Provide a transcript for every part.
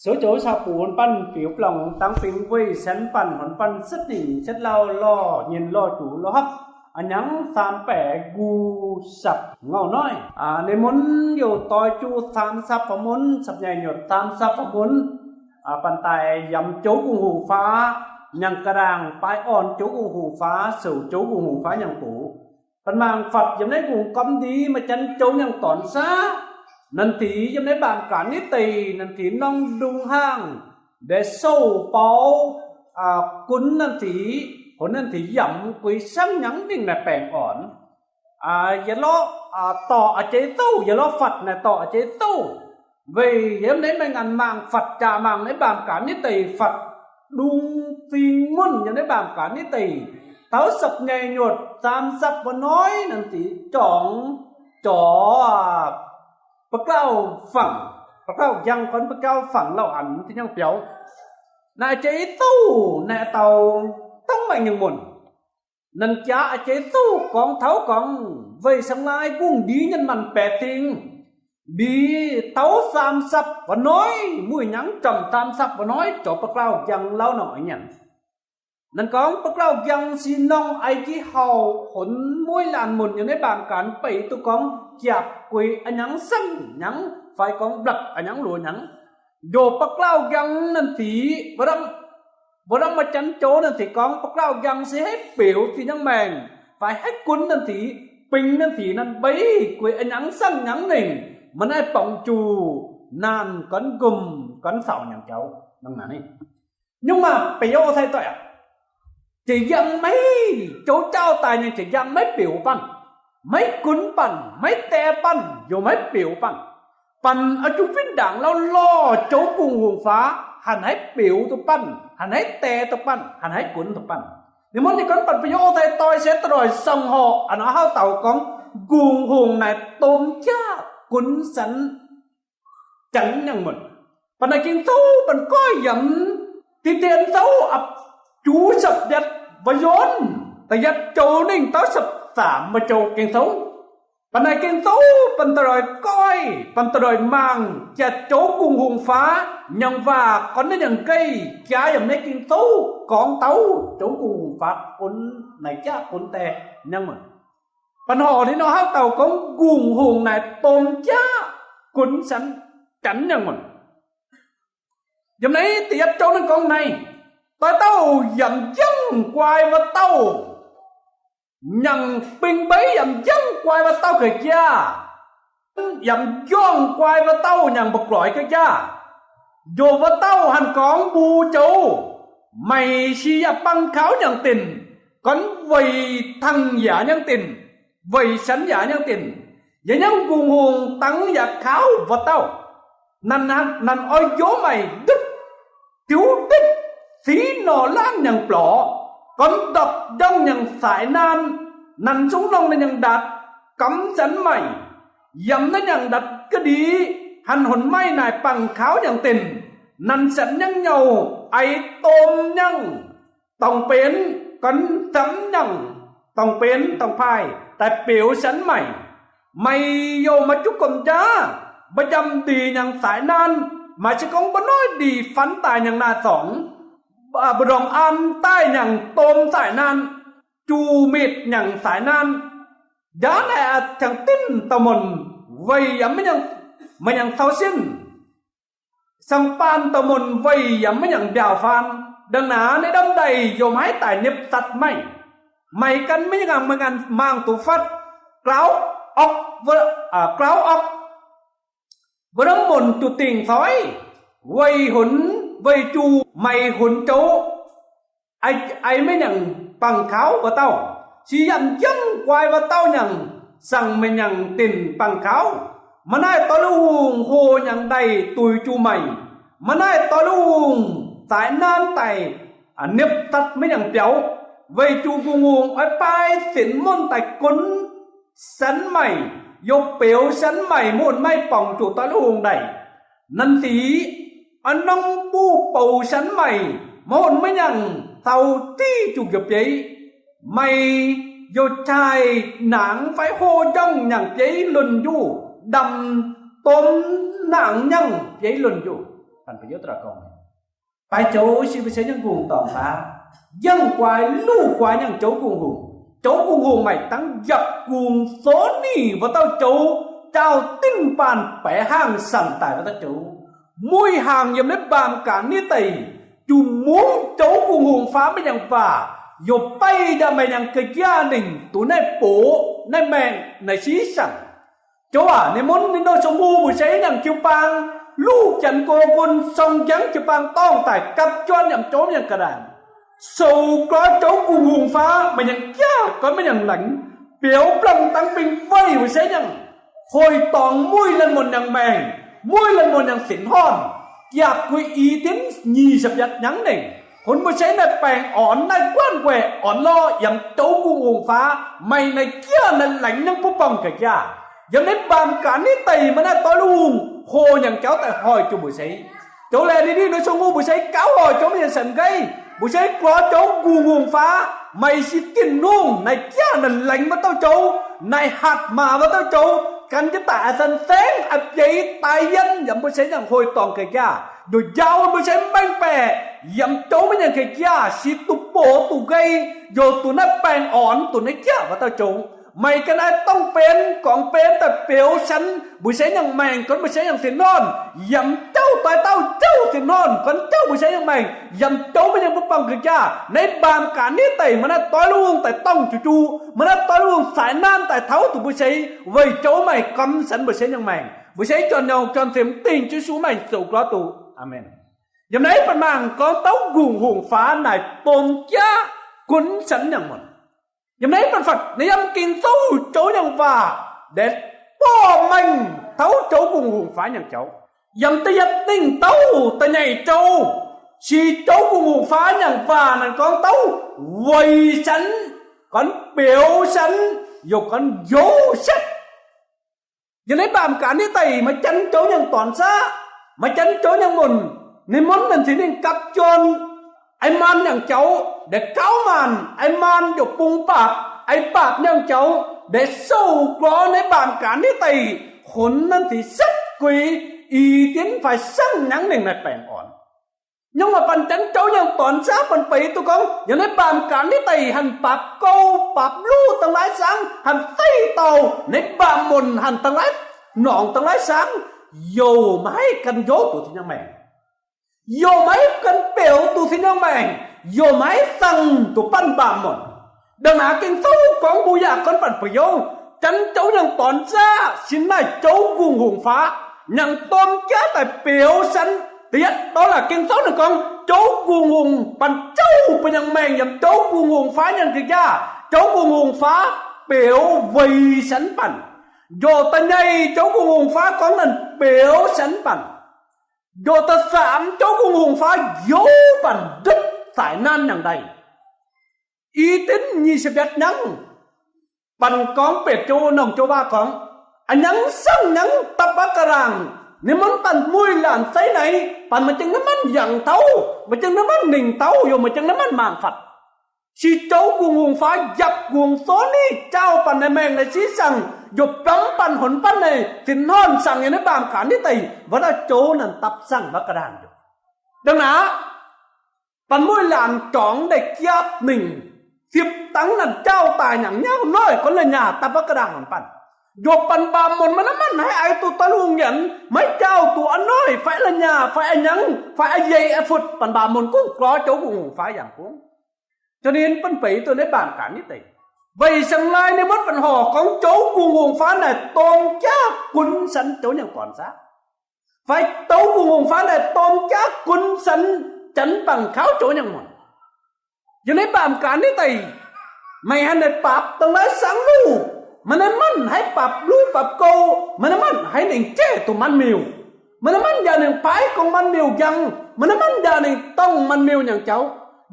Zoux joux caux buoz banh biux blouc dangx fingx weih sienx banh honx banh setv ningc setv lauh lorh nyienh lorh juqc lorh hopv, a'nyangv saam baeqc ngu sapv ngauh noiv. Ninh mun youh doix juqv saam sapv faaux mun, sapv nyeic nyuotc saam sapv faaux mun, banh daaih yamc joux gungh hungh faaux, nyangc ga'ndaangc baaix orn joux gungh hungh faaux, souc joux gungh hungh faaux nyangc buoz. Banh mangc fatv yiem naaiv ngongh gormx ndie maaih janx joux nyangc dornc saav. Nanv dic yiem naaiv mbaamh gaax nitv deic, nanv dic norm ndung hlaangh, mbaeqc souv baux, gunv nanv dic, honx nanv dic yamc gueix sangv nyangv ningh naaic baengc ornc. Yietc lorqc dorh a'jeiv douh, yietc lorqc fatv naaic dorh a'jeiv douh. Weic yiem naaiv maaih nganh mangc fatv jaax mangc naaiv mbaamh gaax nitv deic, fatv ndung zing muonh yiem naaiv mbaamh gaax nitv deic, taux sapv nyeic nyuotc saam sapv wuov noiv nanv dic jorngx, jorx ba'glaauh fangc, ba'glaauh njang gorn ba'glaauh fangc lauh anx tin nyangv biaux. Naaiv a'jeiv douh naaiv dauh dongh maengc nyungc muonh. Nanv jaax a'jeiv douh gorngv taux gorngv weic sangx laai gungv ndie nyienh maanc baeqc ding, ndie taux saam sapv wuov noiv, mueiz nyangv jomc saam sapv wuov noiv, jorx ba'glaauh njang lauh norm nyanc. Nanv gorngv ba'glaauh njang se norm a'jeiv hauh honx mueiz laanh muonh yiem naaiv mbaamh gaax beic duqv gorngv jaax gueix a'nyangv sangv nyangv fai gorngv mblatc a'nyangv luoz nyangv, njoux ba'glaauh njang nanv dic. Mbuo lamh maaih janx joux nanv dic gorngv ba'glaauh njang se haih beux zinh nyangv maengc fai haih gunv nanv dic, bingx nanv dic, nanv mbeix gueix a'nyangv sangv nyangv ningc, maaih naaiv borngz juqc naanc gorn nqumh gorn caux nyangc jaux. Nyungc maah, beic youv sai doic aqv. Jiex njang maiv, joux jaauv daaih nyei jiex njang maiv beux banh, maiv gunv banh, maiv die banh, yaac maiv beux banh. Banh oix zuqc fitv ndaangc lauh lorh joux gungh hungh faaux, hanc haiv beux duqv banh, hanc haiv die duqv banh, hanc haiv gunv duqv banh. Ninh mbuo ninh gorngv banh beic youv sai doic se doic song horc a'hnoi haav dauh gorngv gungh hungh naaic domh jaav gunv sanx janx nyangv muonc. Banh naaic Ging-Sou banh goiv yaac deix dien zouv a'juv sapv-yietv mbuo yonv da'yietv joux ningh taux sapv-zaamc mbuo joux Ging-Sou. Banh naaic Ging-Sou banh doic-doic goiv, banh doic-doic mangc jaax joux gungh hungh faaux nyangv waac gorn naaiv nyangv geiv jaax yaac maiv Ging-Sou gorngv taux joux gungh hungh faaux gunv naaic jaav gunv die nyangv muonc. Banh horc ninh nor haav dauh gorngv gungh hungh naaic domh jaav gunv sanx janx nyangv muonc. Yiem naaiv da'yietv joux naaiv gorngv naaiv, doix dauh yaac m'jangv guai wuov dauh nyangc bing mbeiv, yaac m'jangv guai wuov dauh ga'jaav, yaac m'jangv guai wuov dauh nyangc mba'guaix ga'jaav. Njoux wuov dauh hanc gorngv mbuo joux, meih si yaac bangh kaux nyangc dinc, gorngv weic tangh yaac nyangc dinc, weic sanx yaac nyangc dinc, yaac nyangv gungh hungh dangx yaac kaux wuov dauh. Nanc, nanc oix njoux meih ndutv, tiux ndutv, siqv norqc laanh nyangc mblorx, gorngv ndorpc njorngh nyangc saaix naanv, nanc zungv longh ninh nyangc ndatc, gamx sanx meih, yamc naaiv nyangc ndatc ga'ndiev, hanc honx meih naaic bangh kaux nyangc dinc, nanc sanx nyangv nyouh, aiv domh nyangv, dorngc benx, gorngv camv nyangv, dorngc benx dorngc paaih daaih beux sanx meih. Meih youh maiv juqv gomh jaav, mbu'jamv ndiev nyangc saaix naanv, maaih se gorngv mbu'noiv ndiev fanx daaih nyangc naaiv zorngx, mbu'ndongx an daaih nyangc domh saaix naanv, juqv mitc nyangc saaix naanv. Njaav naaic a'ciangx dinv dauh muonc weih yaac maiv nyangc cau sinv. Cangx baan dauh muonc weih yaac maiv nyangc mbiauh faan. Dangh naaiv naaiv ndamv ndaih youh maiv daaih niepv satv meih. Meih gan maiv nyangc mangc duqv fatv, glaauv orqc, glaauv orqc, wuov norm muonc juqv dingc fai? Weic hunx, weic zuqc meih hunx joux, aiv maiv nyangc bangh kaux wuov dauh, se yaac m'jangv guai wuov dauh nyangc, sangx meih nyangc dinc bangh kaux. Maaih naaiv doix lu hungh hoc nyangc ndaih duix juqv meih. Maaih naaiv doix lu hungh saaix naanv daaih niepv satv maiv nyangc biaux, weic zuqc gungh hungh oix paaiv sinx muonh daaih gunv sanx meih, youh beux sanx meih, maiv horpc meih borngz zuqc doix lu hungh ndaih. Nanv sic, oix norm buv bouc sanx meih, maiv horpc maiv nyangc cau div juqv njoux bieiv. Meih youh qaqv nangx fai hlo njorngh nyangc bieiv lunh njuqv, ndamv domh nangx nyangc bieiv lunh njuqv. Baaix joux se mbuo sienx nyei kungx-dorngh faav, yangh guaax luv guaax nyangv joux kungx-hungh. Joux kungx-hungh maaih dangv njapc kungx-soux ninh wuov dauh joux, jaauv dinv baanh baeqc hlaang sanc daic wuov dauh joux. Muih hnaangx yiem naaiv mbaamh gaax nitv deic, juqc mungv joux kungx-hungh faav maiv nyangc waac, youc baih yaac maaih nyangc ga'njiaav ningc duqv naaiv box naaiv maengh naaiv sic saangc. Joux aac, ninh munv ninh nor sou mbuo mbuo se nyangc jiu-baang, luv janx go gon song njangv jiu-baang dorngh daaih gapv juonv yaac joux maiv nyangc ga'naaiv, sou gorx joux kungx-hungh faav maaih nyangc jaav gorx maiv nyangc laengz, biaux blang dangx bing weih mbuo se nyangc hoic dorngx muih lanh muonc nyangc maengc, muih lanh muonc nyangc sinx horn, giapc guix i dinv nyic ziepc yietc nyangv nengc, hunv mbuo se naaiv baengh orn naaiv guanh guaih orn lorh yaac joux kungx-hungh faav maaih naaiv jaav naaiv laengz nyangv butv borngh ga'jaav. Yiem naaiv mbaamh gaax nitv deic maaih naaiv doix lungh hoc nyangc jauv daaih hoic zuqc mbuo se joux laeh ninh ninh nor sou mbuo mbuo se gauv hoic joux maiv nyangc sanc nqeiv, mbuo se gorx joux kungx-hungh faav maaih si Tin-Hungh naaiv jaav naaiv laengz wuov dauh joux, naaiv hatc maac wuov dauh joux, gan jienv daaih a'san saengv a'bieiv daaih yienh yaac mbuo se nyangc hoic dorngx ga'jaav, nduqc njaaux mbuo se maengh baeqc yaac joux maiv nyangc ga'jaav, si duqv box duqv nqeiv, youc duqv naaiv baengh orn duqv naaiv jaav wuov dauh joux. Maaih ga'naaiv dongh benx gorngv benx daaih biaux sanx mbuo se nyangc maengc, gorngv mbuo se nyangc sinx horn, yaac jauv doix dauh jauv sinx horn, gorngv jauv mbuo se nyangc maengc, yaac joux maiv nyangc butv borngh ga'jaav. Naaiv mbaamh gaax nitv deic maaih naaiv doix lungh daaih dorngh juqc juqc, maaih naaiv doix lungh saaic naanv daaih taux duqv mbuo se, weic joux maaih gormx sanx mbuo se nyangc maengc, mbuo se juangc nyouh juangc siemx dingh Yesu maengc zoux gorx duqv. Aamen. Yiem naaiv baac mangc gorngv dauh kungx-hungh faav naaic domh jaav gunv sanx nyangc muonc. Yiem naaiv baac fatv naaiv yiem Ging-Sou joux nyangc waac ndaetv borh mengh taux joux kungx-hungh faav nyangc jauv. Yiem da'yietv dingh douh da'nyeic joux, se joux kungx-hungh faav nyangc waac naaic gorngv dauh weic sanx, gorngv biaux sanx, youc gorngv njoux setv. Yiem naaiv mbaamh gaax nitv deic maaih janx joux nyangc dornc saqv, maaih janx joux nyangc muonc, ninh munv naaic cingx ninh gapv juonv, ai maan nyangc jauv ndaeqc gauv maanh, ai maan youc bung baapc, ai baapc nyangc jauv ndaeqc sou gorx naaiv mbaamh gaax nitv deic, hunv naaiv cingx setv guix i dinv fai sangv nyangv nengh naaiv baengh orn. Nyungc maaih banh janx joux nyangc dornc saqv banh beiz duqv gorngv yiem naaiv mbaamh gaax nitv deic hanc baapc gouv baapc luv dangh laaix sangv, hanc seiv dauh naaiv mbaamh munc hanc dangh laaix norngc dangh laaix sangv, youc maiv haih gan njoux duqv cin nyangv maengc, youc maiv gan biaux duqv cin nyangv maengc, youc maiv haih sangv duqv banh mbaamh munc. Da'naaiv Ging-Sou gorngv mbuo yaac gorngv banh ba'youz, janx joux nyangc dornc saqv sin naaiv joux kungx-hungh faav nyangc domh jaav daaih biaux sanx. Da'yietv dorh laac Ging-Sou ninh gorngv joux kungx-hungh banh jauv bun nyangv maengh yiem joux kungx-hungh faav nyangc ga'jaav, joux kungx-hungh faav biaux weic sanx banh. Njoh da'nyeic joux kungx-hungh faav gorngv naaic biaux sanx banh. Njoh da'saam joux kungx-hungh faav youz banh ndutv saaic naanv nyangc ndaih. I dinv nyic ziepc yietv nyangv, banh gorngv betv joux norm joux waac gorngv, a'nyangv sangv nyangv dapv baqv ga'laangc, ninh munv banh muih laanh zeiv naaiv, banh maaih jangx naaiv manv yangh tauv, maaih jangx naaiv manv ningc tauv, youc maaih jangx naaiv manv mangc fatv. Se joux kungx-hungh faav njapc kungx-soux ninh jaauv banh naaiv maengh naaiv siqv saangv, youc biomv banh honx banh naaiv sin hnonv saangv yiem naaiv mbaamh gaax nitv deic, wuov dauh joux naaic dapv sangv baqv ga'laangc. Da'naaiv banh muih laanh jorngx deix giapv ningc, sipv dangv naaic jaauv daaih nyangc nyauv noic gorngv la'nyaac dapv baqv ga'laangc honx banh. Youc banh mbaamh munc maaih naaiv manv haiz aix duqv doix lungh nyanc, maiv jaauv duqv a'noic fai la'nyaac fai a'nyangv fai a'yeic a'futv, banh mbaamh munc gunv gorx joux kungx-hungh faav yangh gunv. Jauv ninh banh beiz duqv naaiv mbaamh gaax nitv deic. Weic seng lai ninh muonv banh horc gorngv joux kungx-hungh faav naaic domh jaav gunv sanx joux nyangc gornc saqv, fai joux kungx-hungh faav naaic domh jaav gunv sanx janx bangc kaux joux nyangc muonc. Yiem naaiv mbaamh gaax nitv deic, meih hnangv naaic baapc dongh naaiv sangv luv, maaih naaiv manv haiz baapc luv baapc gou, maaih naaiv manv haiz ningc jeiv duqv manv miuc, maaih naaiv manv yaac ningc paaiv gong manv miuc njang, maaih naaiv manv yaac ningc dongh manv miuc nyangc jauv.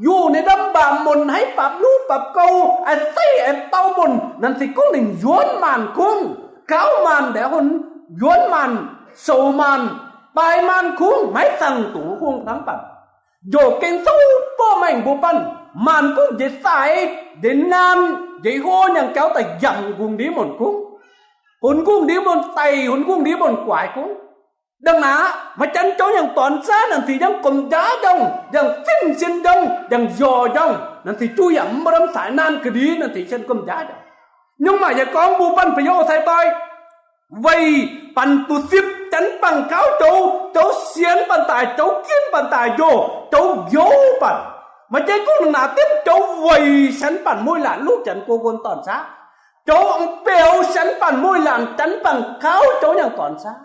Yuqc ninh ndamv mbaamh munc haiz baapc luv baapc gou, a'seiv a'dau munc, naaic se gorngv ninh nzuonx maanc kungv, gauv maanc ndaix hunv, nzuonx maanc, sou maanc, baaix maanc kungv, maiv sangv duqv hungh hnangv banh. Njoh Ging-Sou borqv maengh mbuo banh, maanc kungv njiec sai, njiec naan, njiec hlo nyangc jauv daaih yamc kungx ndiev munc kungv. Hunx kungx ndiev munc daic, hunx kungx ndiev munc guaaix kungv. Dangh naaic, maaih janx zouv yangh dornx saav, naaic sic yangh gomh njaaux njorngh, yangh zinh sin njorngh, yangh yorc njorngh, naaic sic juv yaac mv maaih norm saaix naanv ga'ndiev, naaic sic yangh gomh njaaux njorngh. Nyungc maaih yietc gorngv mbuo banh ba'youz sai-doix, weic banh duqv sipv janx bangh gauv zoux, zoux sienx banh daaih, zoux ginv banh daaih, njoux zoux njoux banh. Maaih jeiv gorngv dangh naaic diemv zoux weic sienx banh mueiz laanh luv janx go nqon dornx saav, zoux beux sienx banh mueiz laanh janx bangh gauv zoux yangh dornx saav.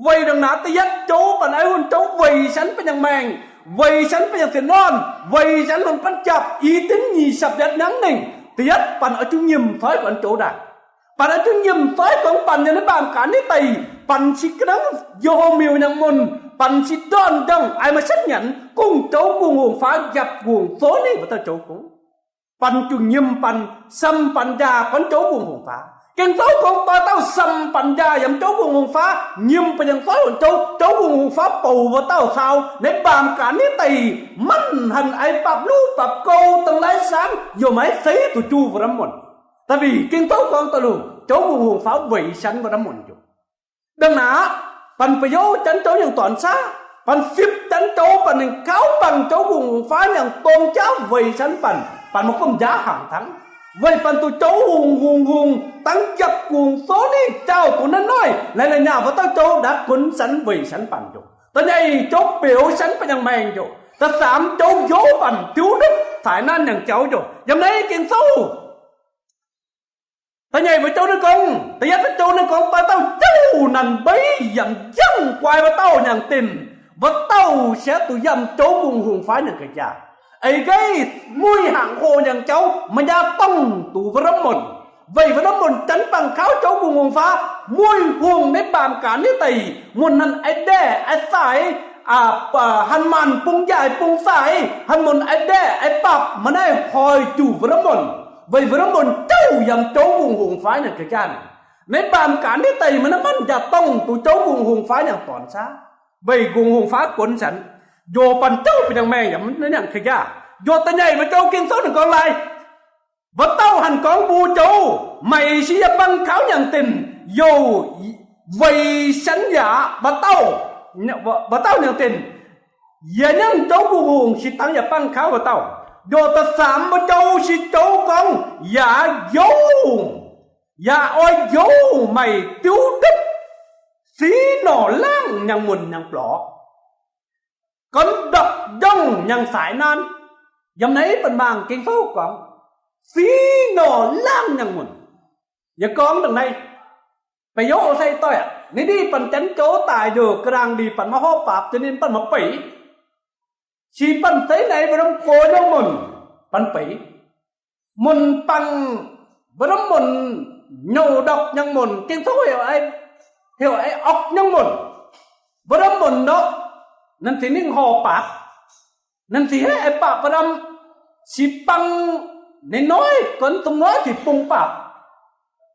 Weic dangh naaic da'yietv zoux banh ei hunh zoux weic sienx banh nyangh maengh, weic sienx banh nyangh sienx orn, weic sienx lunx banh japc i dinv nyic sapv yietv nangv ningh. Da'yietv banh oix zuqc nyiemc soiv gorngv zoux ndaangc. Banh oix zuqc nyiemc soiv gorngv banh yiem naaiv baamh gaax nitv deic, banh se ga'nangv njoux miuc nyangh muonh, banh se ndorn ndorngh ai maaih setv nyanc, kungx zoux gu'nguaaz hungh faaux njapc gu'nguaaz sou ningv wuov dauh zoux gong. Banh zuqc nyiemc banh, samx banh njaah gorngv zoux gu'nguaaz hungh faaux. Ging-Sou gorngv doix dauh samx banh njaah yaac mv zoux gu'nguaaz hungh faaux, nyiemc banh yangh soiv hungh zoux, zoux gu'nguaaz hungh faaux bouc wuov dauh cau. Naaiv baamh gaax nitv deic manc hanc ai bapv luv bapv gou dangh lai saangv youc maiv seix zuqc juv wuov ndamv muonc. Da'wuov Ging-Sou gorngv da'luoqc zoux gu'nguaaz hungh faaux weic sienx wuov ndamv muonc njoux. Dangh naaic, banh ba'youz janx zouv yangh dornx saav, banh sipv janx zouv, banh ninh gauv bangh zoux gu'nguaaz hungh faaux yangh dong jaav weic sienx banh, banh maaih gomh njaaux hnaangx cangv, weic banh duqv zoux hungh hungh hungh dangx japc gu'nguaaz sou ningv, jaauv gu'nguaaz naaiv noiv, laih la'nyaah wuov dauh zoux ndaaqv gunv sienx weic sienx banh njoux. Da'nyeic zoux beux sienx banh nyangh maengh njoux. Da'faam zoux njoux banh diuv ndutv saaix naanv nyangc jauv njoux. Yiem naaiv Ging-Sou da'nyeic wuov joux naaiv gorngv, da'yietv wuov joux naaiv gorngv doix dauh jauv nanc mbeiv yaac mv jangv guai wuov dauh nyangc dinc. Wuov dauh se duqv yiem zoux gu'nguaaz hungh faaux nyangc ga'njaa. Eix nqeiv mueiz hnaangx hoc nyangc jauv maaih njaa dongh duqv wuov ndamv muonc. Weic wuov ndamv muonc janx bangh gauv zoux gu'nguaaz hungh faaux, mueiz hungh naaiv baamh gaax nitv deic, muonc hanc ai ndaeh ai saaix, hanc maanc bung njaaih bung saaix, hanc muonc ai ndaeh ai bapv, maaih naaiv hoic juqc wuov ndamv muonc. Weic wuov ndamv muonc jauv yiem zoux gu'nguaaz hungh faaux nyangc ga'njaa. Naaiv baamh gaax nitv deic maaih naaiv manc njaa dongh duqv zoux gu'nguaaz hungh faaux nyangc dornx saav. Weic gu'nguaaz hungh faaux gunv sienx, njoux banh jauv banh nyangh maengh yaac mv nyangc ga'njaa. Njoux da'nyeic wuov joux Ging-Sou ninh gorngv laaix, wuov dauh hanc gorngv mbuo zoux, meih se yiem bangh gauv nyangc dinc, youc weic sienx yaac wuov dauh, wuov dauh nyangc dinc, yie nyangv zoux gu'nguaaz hungh se dangx yaac bangh gauv wuov dauh. Njoux da'faam wuov joux se zoux gorngv yaac njoux, yaac oix njoux meih diuv ndutv siqv norqc laangh nyangh muonc nyangc blorqc, gorngv ndorqc njorngh nyangc saaix naanv. Yiem naaiv banh mangc Ging-Sou gorngv siqv norqc laangh nyangh muonc. Yie gorngv dangh naaiv, ba'youz sai-doix aac, ninh ndiev banh janx goux daic njoux ga'nangc ndiev banh maiv horpc baapc, za'gengh banh maiv beic. Se banh zeiv naaiv wuov norm gox nyangh muonc, banh beic. Muonc bangh wuov norm muonc nyouc ndorqc nyangh muonc, Ging-Sou heuc, heuc orqc nyangh muonc. Wuov norm muonc nor, naaiv sic ninh horpc baapc, naaiv sic haiz baapc wuov norm, se bangh ninh noiv, gorngv dongh noiv sic bung baapc.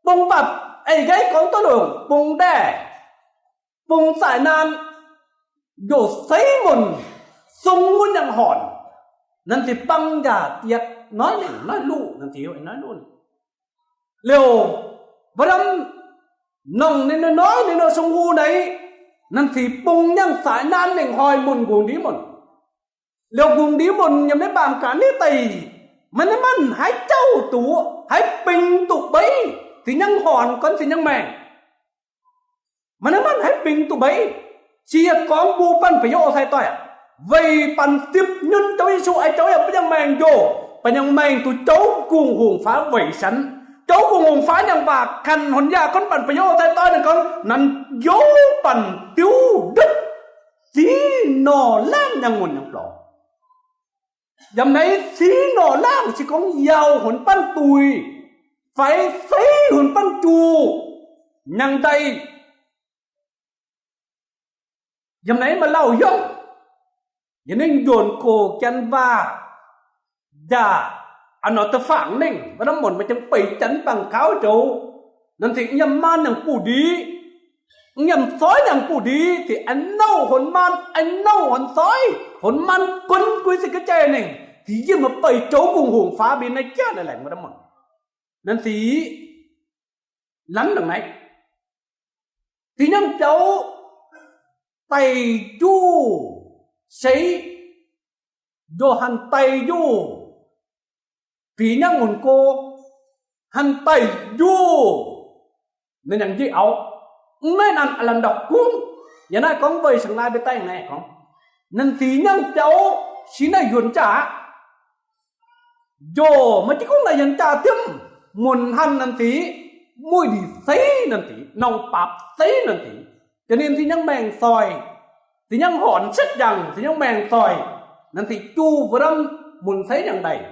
Bung baapc eix nqeiv gorngv duqv longc bung ndaeh, bung saaix naanv, njoux seix muonc, sung wuov nyangc hornc. Naaiv sic bangh njaah dietc noiv lengc noiv luqv, naaiv sic noiv luqv. Liuz, wuov norm nongc ninh noiv, ninh norm sung wuov naaiv, naaiv sic bung nyangc saaix naanv lengc hnoi muonc nqungc ndiev muonc. Liuz nqungc ndiev muonc yiem naaiv baamh gaax nitv deic, maaih naaiv manc haiz jauv duqv, haiz bingx duqv mbeiv, sic nyangc hornc gorngv sic nyangc maengh. Maaih naaiv manc haiz bingx duqv mbeiv. Se yie gorngv mbuo banh ba'youz sai-doix aac, weic banh sipv nyunc zoux Yesu, oix zoux yaac banh nyangh maengh njoux, banh nyangh maengh duqv zoux gu'nguaaz hungh faaux weic sienx. Zoux gu'nguaaz hungh faaux nyangc baac ganh honx yaac gorngv banh ba'youz sai-doix ninh gorngv nanv youv banh diuv ndutv siqv norqc laangh nyangh muonc nyangc blorqc. Yiem naaiv siqv norqc laangh se gorngv yaauh hunx banv duih, fai seix hunx banv juqc nyangc daaih. Yiem naaiv maaih lauh hnyouv, yiem naaiv njuonx gox janx waac, njaah a'hnoi da'fangx nengh, wuov norm muonc maaih jangx beic janx bangc kauv zoux. Naaiv tengx yiem maan nyangc buoz-ndiev, yiem soiv nyangc buoz-ndiev, tengx a'nouh hunx maan, a'nouh hunx soiv, hunx maan gunv guix se ga'jaiv nengh, tengx yiem maaih beic zoux gu'nguaaz hungh faaux mbuo naaiv jaav naaiv laengz wuov norm muonc. Naaiv tengx lanv dangh naaiv, tengx nyangv jauv daic njuv seix, njoh hanh daic njuv, bic nyangv munc go, hanh daic njuv, ninh nyangc njiec auv. Mv naaiv nanc a'lanc ndorqc gungv. Yiem naaiv gorngv weic sangx naaiv mbuo daaih naaiv gorngv, ninh sic nyangv jauv, sic naaiv yuonc jaax, njoh maiv jienv gorngv naaiv yuonc jaax diemv, munc hanh nanc sic, muic ndiev seix nanc sic, norm baapc seix nanc sic, jiex ninh sic nyangv maengc zoih, sic nyangv hornc setv njangc, sic nyangv maengc zoih, nanc sic juv wuov norm munc seix nyangc ndaic,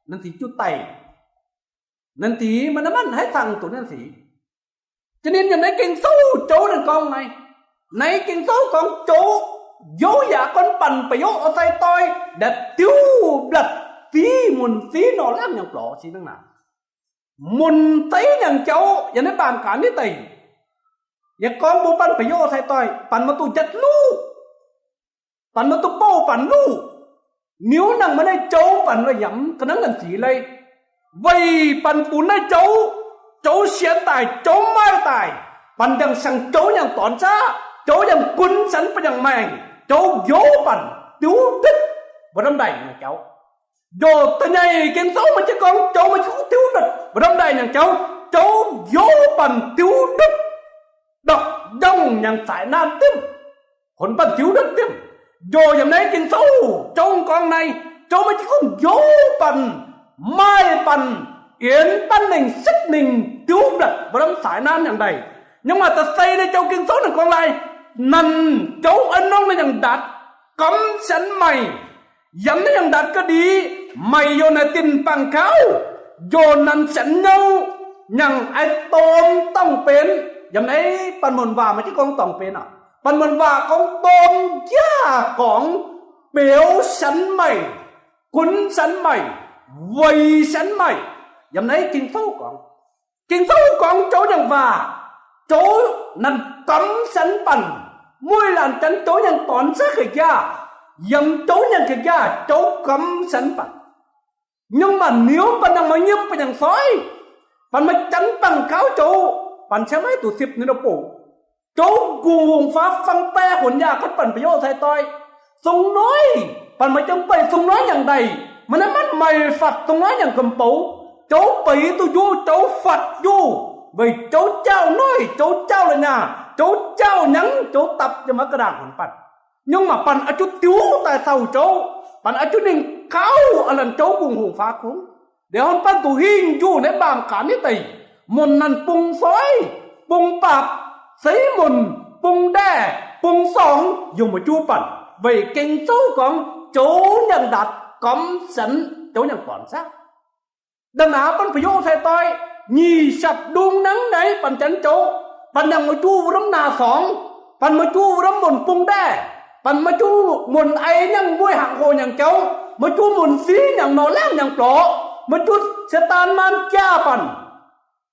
nanc sic juv daic. Nanc sic maaih naaiv manv haaix cangx duqv nanc sic. Jiex ninh yiem naaiv Ging-Sou joux ninh gorngv naaiv, naaiv Ging-Sou gorngv joux youz yaac gorngv banh ba'yoqv sai-doix ndaaih diuv mbiatc sic, munc sic nor laangh nyangc mbiorqc sic hnangv naaic. Munc seix nyangc jauv yiem naaiv mbaamh gaanv nyei deic. Yie gorngv mbuo banh ba'yoqv sai-doix, banh maaih duqv jatv luv, banh maaih duqv bouh banh luv. Niuv nangh maaih naaiv joux banh la'yamv ga'naaiv nanc sic leiz, weic banh funx naaiv joux, joux sienx daaih, joux maaih daaih, banh yangh siang-joux nyangc dornx saqv, joux yangh gunv sienx banh yangh maengh, joux youz banh diuv ndutv mbuo norm ndaic nyangc jauv. Njoh da'nyeic Ging-Sou maaih jienv gorngv joux maaih jienv diuv ndutv mbuo norm ndaic nyangc jauv, joux youz banh diuv ndutv, ndorqc njongh nyangc zaaix naamh diemv, hunx banh diuv ndutv diemv. Njoh yiem naaiv Ging-Sou joux gorngv naaiv, joux maaih jienv gorngv youz banh, maaih banh, yienx banh ningh setv ningh diuv mbiatc mbuo norm zaaix naamh nyangc ndaic. Nyungc maaih da'sei naaiv joux Ging-Sou ninh gorngv laai, nanc joux a'nongh naaiv nyangc ndatc, gamv sienx maengh, yiem naaiv nyangc ndatc ga'ndiev, maaih youz naaic dinh bangh gauv, youz nanc sienx nyouv, nyangc aengx dorng dorngh benx. Yiem naaiv banh munc waac maaih jienv gorngv dorngh benx aqv. Banh munc waac gorngv dorng njiaah gorngv, beux sienx maengh, gunv sienx maengh, weic sienx maengh. Yiem naaiv Ging-Sou gorngv, Ging-Sou gorngv joux nyangc waac, joux nanc gamv sienx banh, mueiz laanh janx joux nyangc dornx saqv ga'njaav, yiem joux nyangc ga'njaav joux gamv sienx banh. Nyungc maanc niuv banh yangh maaih nyim banh yangh soiv, banh maaih janx bangh gauv joux, banh cingx maiv duqv sipv ninh nyei bouc. Joux Gungx Hungh Faaux fang baeqc hunc yaah gorngv banh ba'yoqv sai-doix. Sung noiv, banh maaih jiem beiv sung noiv nyangc ndaic, maaih naaiv manv maaih fatv sung noiv nyangc gomh boux. Joux beiz duqv njuov, joux fatv njuov, weic joux jaauv noiv, joux jaauv la'nyaah, joux jaauv nyangv, joux dapv yiem maiv ga'ndaangc hunc banh. Nyungc maanc banh oix zuqc diuv daaih sauh joux, banh oix zuqc ninh gauh a'lanc joux Gungx Hungh Faaux kungx. Liuz horngh banh duqv hingh njuh naaiv mbaamh gaanx nyei deic, munc nanc bung soiv, bung baapc, seix munc, bung ndaeh, bung sorngx, yungh maaih juv banh. Weic Ging-Sou gorngv joux nyangc ndatc gormx sienx joux nyangc dornc saqv. Da'naaiv banh ba'yoqv sai-doix, nyic siapv ndung nangv naaiv banh janx joux, banh yangh maaih juv wuov norm naah sorngx, banh maaih juv wuov norm munc bung ndaeh, banh maaih juv munc ei nyangv mueiz hangx hoc nyangc jauv, maaih juv munc siqv nyangc norqc laangh nyangc mbiorqc, maaih juv Saadaan maan jaa banh.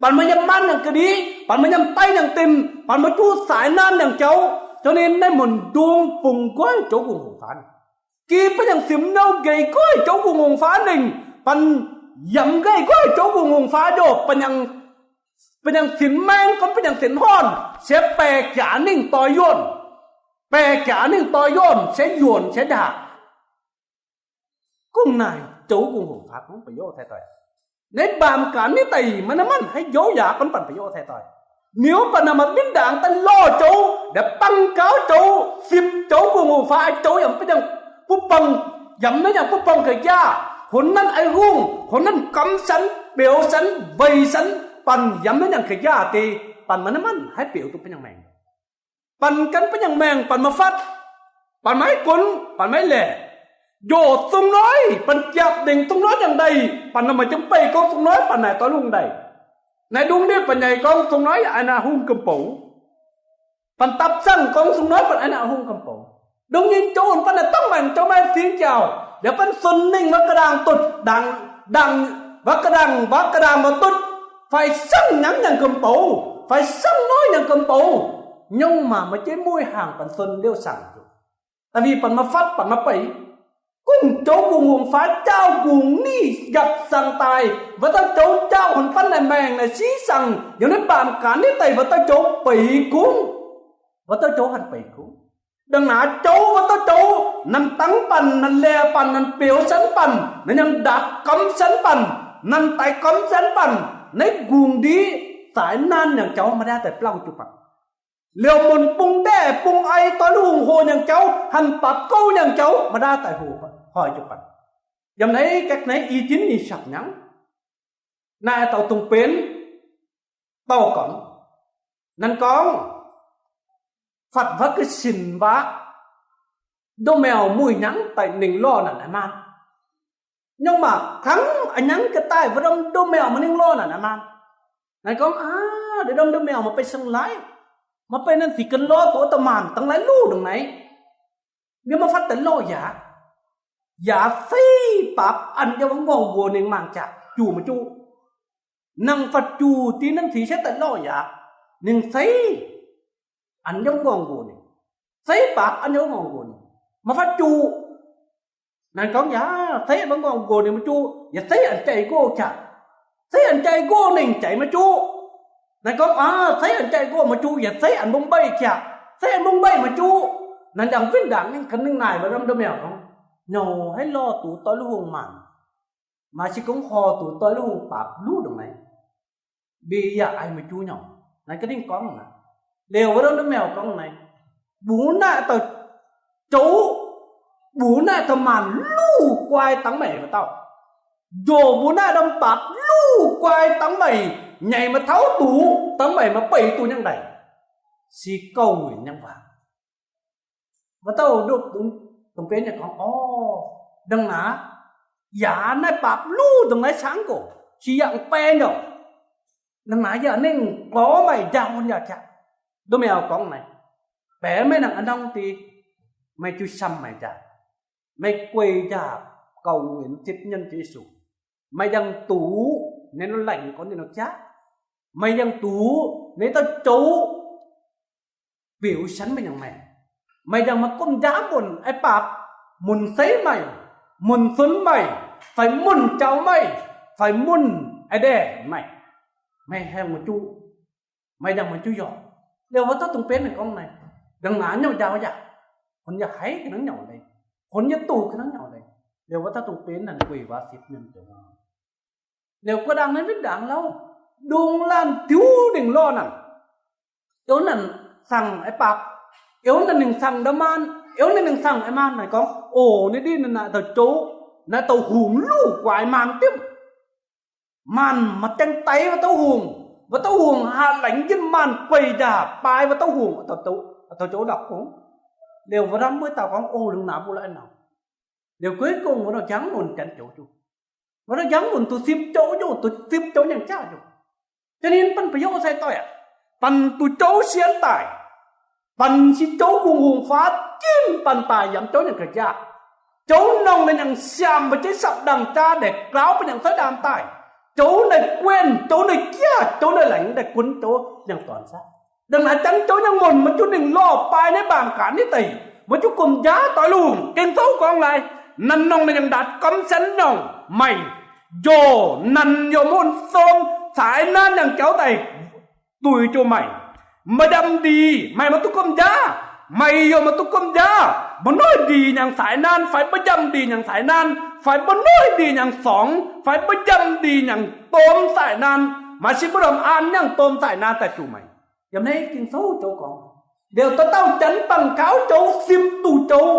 Banh maaih yiem maan nyangc ga'ndiev, banh maaih yiem daiv nyangc dimh, banh maaih juv saaix naamh nyangc jauv. Jauv ninh naaiv munc ndung bungx goiv joux Gungx Hungh Faaux. Gi banh yangh simx nouh nqeix goiv joux Gungx Hungh Faaux ningh, banh yamc nqaih goiv joux Gungx Hungh Faaux njoh, banh yangh sinx maeng gorngv banh yangh sinx horn, se baeqc jaax ninh doix yuonh, baeqc jaax ninh doix yuonh se yuonc se ndaangc. Gunv naaic joux Gungx Hungh Faaux gorngv ba'yoqv sai-doix. Naaiv mbaamh gaanx nyei deic maaih naaiv manc haaix youz yaac gorngv banh ba'yoqv sai-doix. Niuv banh naaic maaih mbienv ndaangc daaih lorh joux, daaih bangc gauv joux, sipv joux Gungx Hungh Faaux joux yaac butv buangh, yaac naaiv yaac butv buangh ga'njaav, hunx nanv aengx hungh, hunx nanv gamx sienx, beux sienx, weic sienx, banh yaac naaiv yaac ga'njaav deix, banh maaih naaiv manc haaix beux duqv banh yangh maengc. Banh gan banh yangh maengc, banh maaih fatv, banh maiv gunv, banh maiv laeqc. Njoh zung noiv, banh japv dingc zung noiv nyangc ndeic, banh maaih jiem beih gorngv zung noiv banh naaic doix lungh ndeic. Naaiv ndung ndiev banh nyaic gorngv zung noiv yaac a'hneiv hungh gomh bouc. Banh dapv zangh gorngv zung noiv banh a'hneiv hungh gomh bouc. Ndung nyei joux banh naaic dangh maengc joux maaih singx njaaux, liuz banh suonc mingh mbuo ga'ndaangc dutv, ndaangc, ndaangc, mbuo ga'ndaangc, mbuo ga'ndaangc mbuo dutv, fai sangv nyangv nyangc gomh bouc, fai sangv noiv nyangc gomh bouc, nyungc maah maaih jeiv mueiz hangc banh suonc liouh sangc zuqc. Da'wuov banh maaih fatv, banh maaih beih. Gunv joux Gungx Hungh Faaux jaauv gungx ninh yaac saangh daaih, wuov dauh joux jaauv hunx baan naaic maengc naaic siqv saangh, yiem naaiv mbaamh gaanx nyei deic wuov dauh joux beiz kungx, wuov dauh joux hanc beiz kungx. Dangh naaiv jouv wuov dauh jouv, nanc dangv banh, nanc laeh banh, nanc beux senv banh, nanc nyanc ndaatc gormx senv banh, nanc daix gormx senv banh, naaiv nqungc ndiqv zaaix naanh nyangc jauv maaih ndaauv daaih blang jiu banh. Liouh munc bung ndaev bung ei doix lu hungh hoc nyangc jauv, hanc baac gouv nyangc jauv maaih ndaauv daaih hoic jiu banh. Yiem naaiv ga'naaiv i jin nyei sap nyangv, naaiv dauh dungh benx dauh gorngv, nanv gorngv, fatv wuov ga'sin waac, ndoqv mèo muih hnyangx daaih ningh lorh nanc a'maanh. Nyorng maac hnangv a'nyangv ga'daaih wuov norm ndoqv mèo maaih ningh lorh nanc a'maanh. Naaiv gorngv, aav, norm ndoqv mèo maaih bei seng laiv, maaih bei nanv sic gan lorh duqv da'maanc dangh laiv luv ndongc naaiv. Mienh maiv fatv daaih lorh yaac, yaac seiv baapv an yiem wuov nqorngv mbuox ninh mangc jaax juh maiv juqv. Nangh fatv juh dien nanv sic setv daaih lorh yaac, ninh seiv an yiem nqorngv mbuox ninh, seiv baapv an yiem wuov nqorngv mbuox ninh, maiv fatv juh. Naaiv gorngv yaac seiv an wuov nqorngv mbuox ninh maiv juqv, yaac seiv an jai nqox jaax, seiv an jai nqox ninh jaiz maiv juqv. Naaiv gorngv, aav, seiv an jai nqox maiv juqv, yaac seiv an mbong mbeih jaax, seiv an mbong mbeih maiv juqv. Naaiv ndaangc winh ndaangc ninh ganh ninh naaic mbuo norm ndoqv mèo gorngv, nyouz haaix lorh duqv doix lu hungh maanc, maaih se gorngv horh duqv doix lu hungh baapc luv ndongc naaiv, mbi yaac ai maiv juqv nyei. Naaiv ga'ndiev gorngv naaiv, liouh wuov norm ndoqv mèo gorngv naaiv, mbuo naaiv dauh jouv, mbuo naaiv dauh maanc luv guai dangv meih wuov dauh, njoux mbuo naaiv norm baapc luv guai dangv meih, nyeic maiv tauv duqv dangv meih maaih beiv duqv nyangv ndaic, se gouv nquenc nyei waac. Wuov dauh dongh benx nyei gorngv, orv, ndongc naaiv, yaac naaiv baapc luv ndongc naaiv cangv gox, se yangh baeng nyei. Ndongc naaiv yaac ninh gorngv meih njaaux yaac jaax. Ndoqv mèo gorngv naaiv, baeqc meih nangc a'ndorm deix, meih jiu siam meih njaaux, meih gueic njaaux gauh nquenc zipv nyei Yesu, meih yangh duqv ninh laengz gorngv ninh nor jaax, meih yangh duqv ninh dauh jouv biux senv meih nyangc maengc. Meih yangh maaih gomh njaaux munc, aa, baapc, munc seiv meih, munc sunv meih, fai munc jaux meih, fai munc aa, ndaeh meih, meih haengh maiv juqv, meih yangh maiv juqv yorc. Liouh wuov dauh dongh benv ninh gorngv naaiv, ndongc naaiv nyungc njaaux yaac, hunx yaac haiz ga'hnangv nyungc leiz, hunx yaac duqv ga'hnangv nyungc leiz. Liouh wuov dauh dongh benv naaic gueic waac sipv mienh zoux. Liouh guoqv-ndaangc naaiv win-ndaangc lauh, ndongc laanh diuv ningc lorh naanc, eux naanc cangh aa, baapc, eux naanc ningc cangh nda'maanh, eux naanc ningc cangh aa, maanh naaic gorngv, oc, naaiv ndiev naaiv dauh jouv, naaiv dauh hungh luv guaix maanh diuv. Maanh maaih dien daix wuov dauh hungh, wuov dauh hungh haih laengz jienv maanh gueic njaaux baaix wuov dauh hungh, dauh jouv ndorpc gong. Liouh wuov ndamv wuov dauh gorngv, oc, lungh naaiv mbuo la'nauc. Liouh gueiv gong wuov dauh jangv lunc janx joux juqv, wuov dauh jangv lunc duqv sipv jouv nyungc, duqv sipv jouv nyangc jaav nyungc. Jaa ninh banh ba'yoqv sai doic aqv. Banh duqv jouv sienx daaih, banh se jouv kungx hungh faaux jienv banh daaih yaac jouv nyangc ga'jaav, jouv nongh ninh nyangc siaamh mbu'ziex sapv-ndangh jaa ndaeqc glaauv bun nyangc cuotv ndaamv daaih, jouv naaiv guenv, jouv naaiv jaav, jouv naaiv laengz daaih gunv, jouv nyangc dornc saav. Ndongc naaiv janx jouv nyangc munc maiv juqv ninh lorh baaix naaiv mbaamh gaanv naaiv deic, maiv juqv gomh njaaux doix lungh. Ging-Sou gorngv naaiv, nanc nongh ninh nyangc ndaatc gormx sienx nyungc, meih njoh nanc yiem mun som caaix naanv nyangc jauv daaih duix jiu meih. Maaih njamv ndih meih maiv duqv gomh njaaux. Meih yaac maiv duqv gomh njaaux. Mba'noih ndih nyangc caaix naanv fai mba'jamv ndih nyangc caaix naanv fai mba'noih ndih nyangc sorngx fai mba'jamv ndih nyangc domh caaix naanv, maaih sin mbuo ndorm an nyangc domh caaix naanv daaih duqv meih. Yiem naaiv Ging-Sou zoux gorngv, liouh dauh dauh janx bangc gaux jouv, sipv duqv jouv,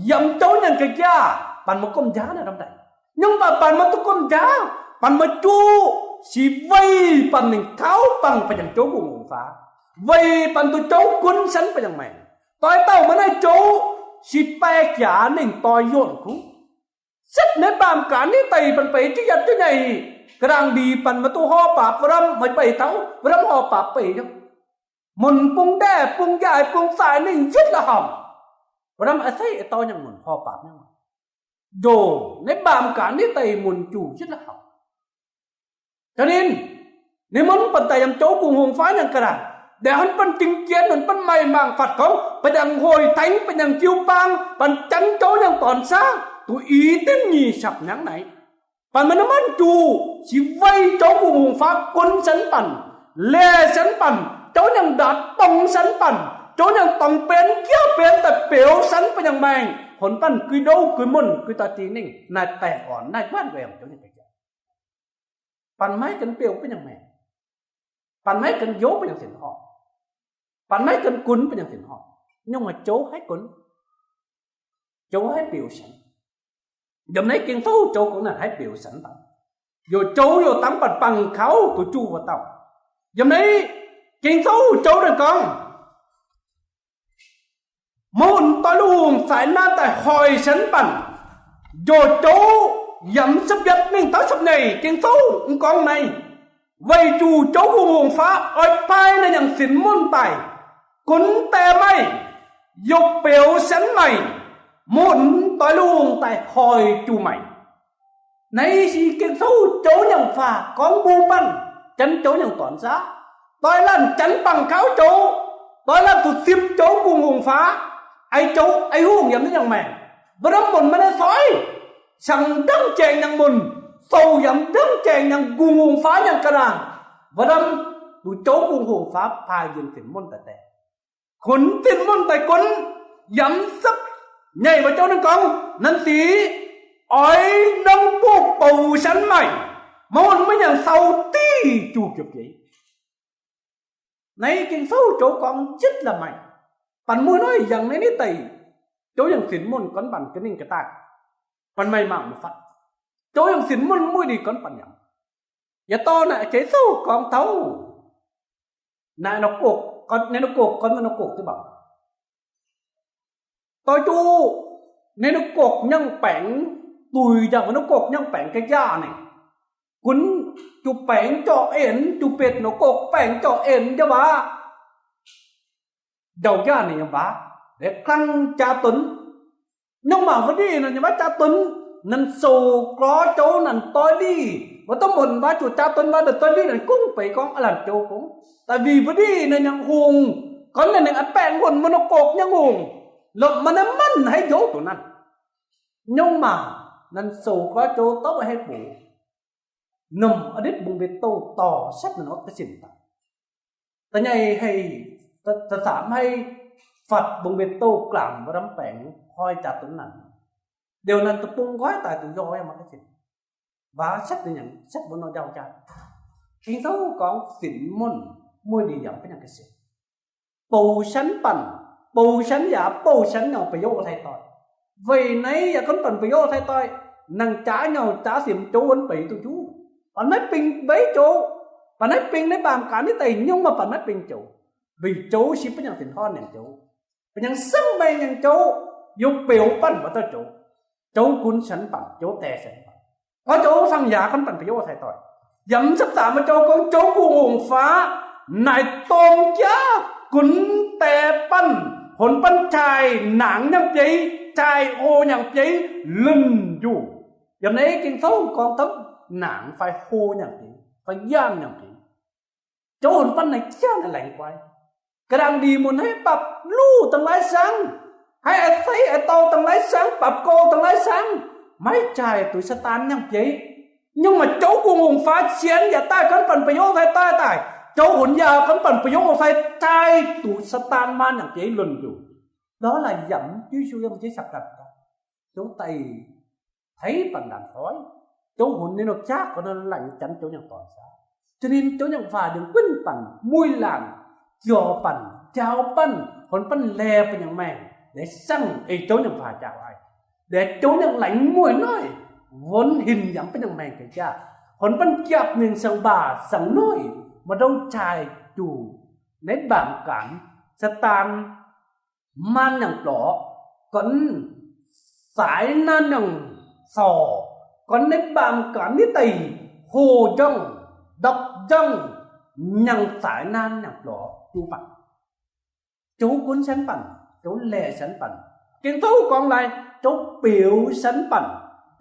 yiem jouv nyangc ga'jaav, banh maiv gomh njaaux naaiv ndorm daaih. Nyungc baac banh maiv duqv gomh njaaux, banh maiv juqv, se weic banh ninh gaux bangc ba'nyangc jouv kungx hungh faaux, weic banh duqv jouv gunv sienx ba'nyangc maengc. Doix dauh maaih naaiv jouv, se baeqc jaax ninh doix yuonh kuv. Setv naaiv mbaamh gaanv naaiv deic banh beic jienv yietc jienv nyei, ga'nangc ndih banh maiv duqv horpc baapc, wuov ndamv maiv beic taux, wuov ndamv horpc baapc beic. Munc bung ndaev, bung njaaic, bung saaic ninh yietv la'hauh. Wuov ndamv a'seiv dorh nyangc munc horpc baapc nyei. Njoh naaiv mbaamh gaanv naaiv deic munc juc yietv la'hauh. Taux ninh, ninh maiv banh daaih yiem jouv kungx hungh faaux nyangc ga'nangc, ndaangc hnangv banh jing jienv, hnangv banh maaih mangc fatv gorngv, banh nyangc hoic tengx, banh nyangc jiu-baang, banh janx jouv nyangc dornc saav, duqv i dimv nyic sap nyangv naaiv. Banh maaih naaiv manv juc, se weic jouv kungx hungh faaux gunv sienx banh, laeh sienx banh, jouv nyangc ndaatc dongz sienx banh, Zouv nyangc dorngc benx jauv benx daaih beux sanv bun nyangc maengc, honx banh gui ndouv gui muonh gui doix-dingh ningh, naaiv baengh orn naaiv guanh guenc zouv nyangc ga'jauv. Banh maiv gan beu bun nyangc maengc, banh maiv gan youz bun nyangc sin horngh, banh maiv gan gunv bun nyangc sin horngh, nyungc maaih zouv haih gunv, zouv haih beux sanv. Yiem naaiv Ging-Sou zouv gorngv naaic haih beux sanv dangh, youc zouv youc dangx banh bangc kaux duqv juqv wuov dauh. Yiem naaiv Ging-Sou zouv naaic gorngv, maiv hunc doix lungh saix naaiv daaih hoic sanv banh, youc zouv yaac mv sepv yietv mingh taux sepv nyeic. Ging-Sou mv gorngv naaiv, weic zuqc zouv kungx hungh faqv oix paaiv naaiv nyangc sinx muonh daaih gunv die maih, youc beux sanv maih, maiv hunc doix lungh daaih hoic zuqc maih. Naaiv se Ging-Sou zouv nyangc faah gorngv mbuo banh, janx zouv nyangc dorn saav, doix laanh janx bangc kaux zouv, doix laanh zuqc sipv zouv kungx hungh faqv, ei zouv ei hungh yaac mv nyangc maengc, mbuo ndamv munc maaih naaiv soiv, cangx ndangv jaengx nyangc munc, sou yaac ndangv jaengx nyangc kungx hungh faqv nyangc ga'naaiv, mbuo ndamv zuqc zouv kungx hungh faqv paaiv yiem sinx muonh daaih die, kunx sinx muonh daaih gunv, yaac mv sepv nyeic. Mbuo zouv ninh gorngv, naaiv sic oix norm buoz-bouc sanv maih, maiv hunc maiv nyangc sau diuh juqv jiepv jeiv. Naaiv Ging-Sou zouv gorngv jitv la'maih, banh muic noiv yangh naaiv nitv deic, zouv yangh sinx muonh gorngv banh ga'ningh ga'daaih, banh maaih mangc mv fatv, zouv yangh sinx muonh muic ndie gorngv banh yangh. Yietc dorh naaic jeiv zouv gorngv taux naaiv nor gokv, naaiv nor gokv gorngv naaiv nor gokv duqv mangc, doix duqv naaiv nor gokv nyangv baengx, duih njaaux nor gokv nyangv baengx ga'njaav ninh, gunv juqv baengx jorh en, juqv betv nor gokv baengx jorh en njaaux waac, njaaux njaah ninh nyei waac, klang jaa dunx. Nyungc mangc wuov ndiev nor nyei waac jaa dunx, naaiv sou gorx zouv naaiv doix ndiev, mbuo dongh munc waac zuqc jaa dunx waac naaiv doix ndiev naaiv gongv beiz gorngv a'lanc zouv gongv. Da'wuov ndiev naaiv nyei hungh, gorngv naaiv ninh a'baengh wuonh mbuo nor gokv nyei hungh, lomh maiv naaiv manv haiv njoux duqv naaiv. Nyungc mangc naaiv sou gorx zouv dorv haiv bungx, nomh a'nditv mbong mbe douh dorh setv naaiv norm ga'sin daaih. Da'nyeic hei, da'faam hei fatv mbong mbe douh glaangc mbuo ndamv baengx hnoi jaa dunx naaic. Liuz naaiv deic-bung nqoi daaih duqv njoih yiem maaih ga'sin, waac setv ninh nyei, setv mbuo nor njaaux jaa. Ging-Sou gorngv sinx muonh muic ndie yaac benx nyei ga'sin. Bouh sanv banh, bouh sanv yaac bouh sanv nyauc ba'yoqv taaih doic. Weic naaiv yaac gunv banh ba'yoqv taaih doic. Nangc jaax nyauc jaax siemx zouv wuonv beic duqv juv. Banh maiv bingx mbeix zouv. Banh maiv bingx naaiv mbaamh gaanv nitv deic nyungc maaih banh maiv bingx zouv. Weic zouv se benx nyangc sinx horn nyangc zouv, benx nyangc siemv maengh nyangc zouv, youc beux banh mbuo dauh zouv. Zouv gunv sanv banh, zouv die sanv banh. Gorx zouv fangx yaac gunv banh ba'yoqv taaih doic. Yaac mv sepv daaih mbuo zouv gorngv zouv kungx hungh faqv naaic domh jaav gunv die banh, honx banh taaih nangx nyangv bieiv, taaih hlo nyangv bieiv lunh njuh. Yiem naaiv Ging-Sou gorngv taux nangx fai hlo nyangv bieiv fai yaanh nyangv bieiv. Zouv honx banh naaic jaav naaic laengz guai. Ga'nangc ndiev mun haiv bapv luh dangh lai-sangv, haiv a'seiv a'dau dangh lai-sangv, bapv gouv dangh lai-sangv, maiv jaaix duqv Saadaan nyangv bieiv. Nyungc maaih zouv kungx hungh faqv sienx yaac daaih gunv banh ba'yoqv taaih doic daaih, zouv honx yaac gunv banh ba'yoqv taaih, jaaix duqv Saadaan maanh nyangv bieiv lunh njuh. Lorz laaix yaac mv jiv shu yiem jienv saqv ganh, zouv daaih teix banh ndaangc doic. Zouv honx ninh nor jaav gorx nor laengz janx zouv nyangc dorn saav, za'gengh zouv nyangc waac ndongc gunv banh muic laangc, jorx banh, njaaux banh, honx banh laeh banh nyangc maengc, laeh sangv eix zouv nyangc waac njaaux aiv, laeh zouv nyangc laengz mueic noic, wuonx hinc yaac mv benx nyangc maengc ga'jaav, honx banh japv ninh saang-mbaah saang-noic, maaih ndouv jaaix zuqc naaiv mbaamh gaanx, Saadaan maanh nyangc blorqc, gorngv saaix naanv nyangc corc, gorngv naaiv mbaamh gaanx nitv deic hoh njangv, ndorpc njangv, nyangc saaix naanv nyangc blorqc juv banh. Zouv gunv sanv banh, zouv laeh sanv banh. Ging-Sou gorngv laaix zouv beux sanv banh,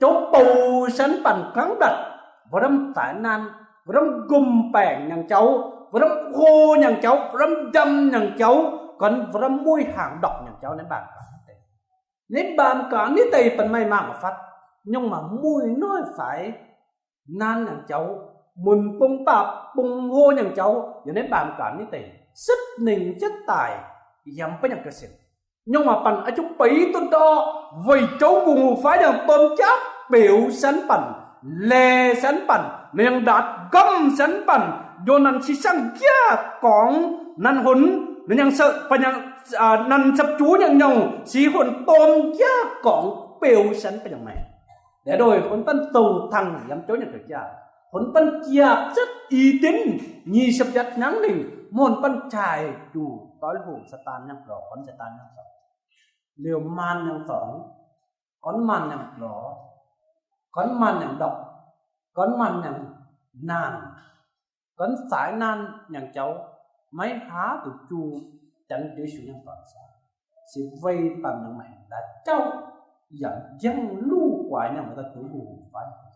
zouv bouh sanv banh gangv mbatc, mbuo ndamv saaix naanv, mbuo ndamv nqumh baengc nyangc jauv, mbuo ndamv hlo nyangc jauv, mbuo ndamv njamv nyangc jauv, gorngv mbuo ndamv mueiz hnaangx ndorpc nyangc jauv naaiv mbaamh gaanx nitv deic. Naaiv mbaamh gaanx nitv deic banh maaih mangc fatv, nyungc maaih mueiz noic faix naanv nyangc jauv, munc bung baapc bung hlo nyangc jauv yiem naaiv mbaamh gaanx nitv deic sipv ningc jienv daaih, yiem beiv nyangc ga'sienx. Nyungc-maac banh a'jung beix duqv ndorqc, weic zouv gu'nguaaz faix nyangc domh jaav beux sanv banh, laeh sanv banh, ninh nyangc ndaatc nqomh sanv banh, njoux nanc si siang-jaav gorngv, nanc hunx, ninh nyangc, nanc sapv juv nyangc nyouh si hunx domh jaav gorngv beux sanv banh nyangc maengc. Deix ndoih hunx banh zoux tangh yiem zouv nyangc ga'jaav, hunx banh jaax zatv i dinv nyic ziepc yietv hnyangx lingh, mv hunx banh jaaix juh doix hoc Saadaan nyangv lorz, gornv Saadaan nyangv zorc, liuz maanh nyangv zorc, gornv maanh nyangv lorz, gornv maanh nyangv ndorpc, gornv maanh nyangv naanh, gornv zaaix naanh nyangv jauv, maiv haav duqv juv, Janx Yesu nyangv dorn, se weic banh nyangc maengc daaih jauv yaac njang luv guaix nyangv daaih duqv lungh faix.